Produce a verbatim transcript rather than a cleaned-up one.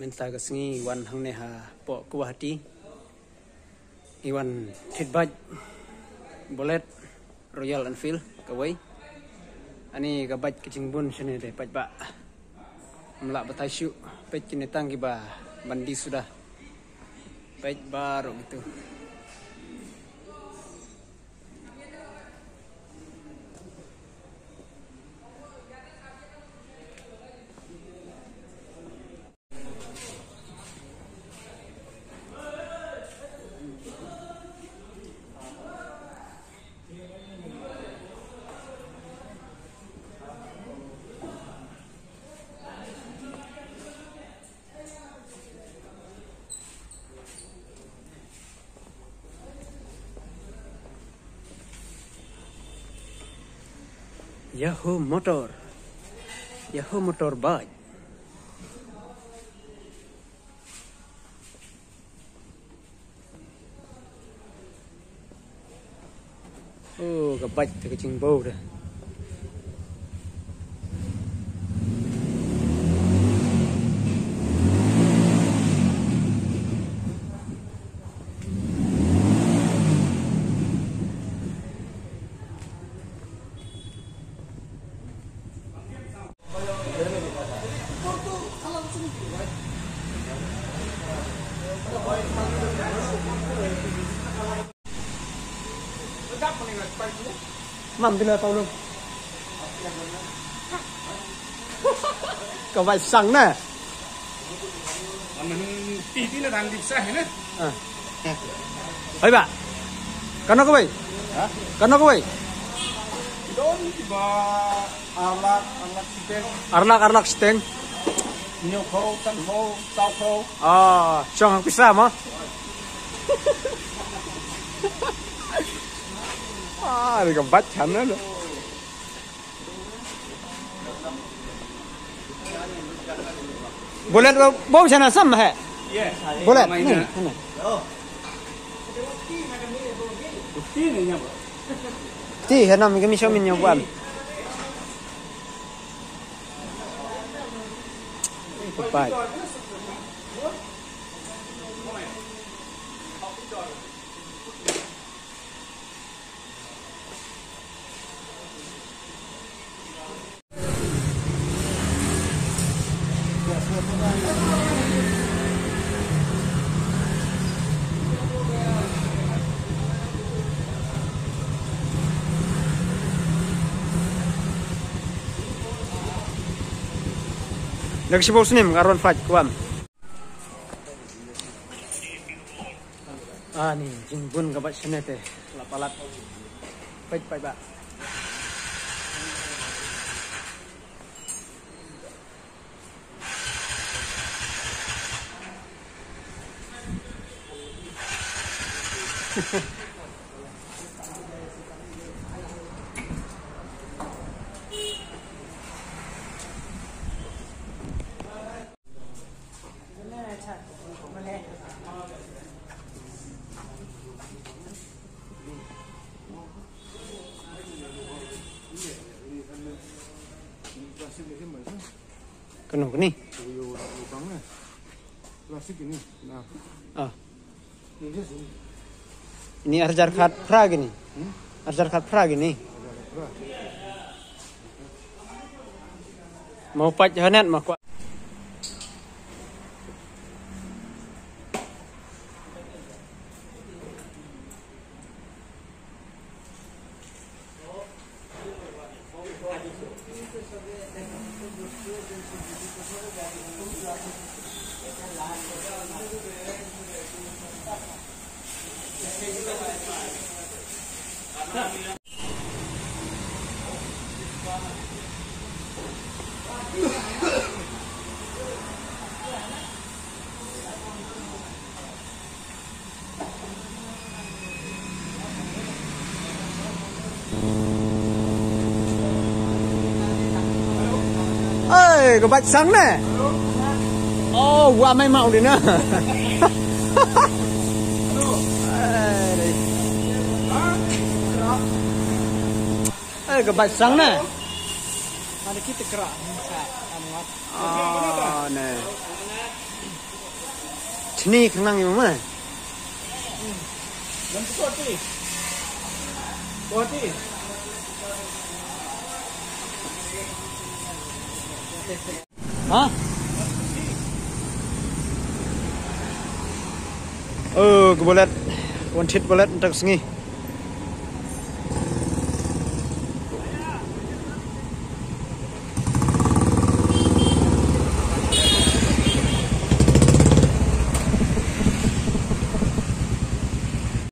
Mynta ka sngi wan hangne ha poh Guwahati. I wan thied bike Bullet Royal Enfield kawei. Ani ka bike ka jingbun shane de paidbah. Mlah batai shu peit kine tang kiba ban die suda. Peit baroh kitu. Yahoo Motor. Yahoo Motor Bike. Oh, ka bike te ka jingbaw de. Mam, bila tau lu. Ka bai sang na. Ti ti na dan di sah na. Ah. Hai ba. Kano ka bai? Ha? Kano ka bai? Don ba. Arlak, arlak siteng. Arlak, arlak siteng. Nyo kho, tan kho, tau kho. Ah, chong hang pisa mo. Ah, ni ka bat chan na. Bullet bo, bo chana sam he. Bullet. Ni, ni. Ti he nam ka mi shomin yo buan. Bye. Dak sibol snem ka ron faj kuam. Ani jingbun ka bat shane te la palat. Pait pait ba. Kano kani? Plastik ini. Nah. Ah. Ini arjar khat phra kini. Hmm? Arjar khat phra kini. Mau pat janet ma kwa. Oi, ka bach sang ne? Oh, wa mai mau di na. Eh, ka bach sang ne? Ada kita kerak. Ah, ne. Ni khnang ïa ma. Ha? Oh, ka bolet. Wan thied bolet mynta ka sngi.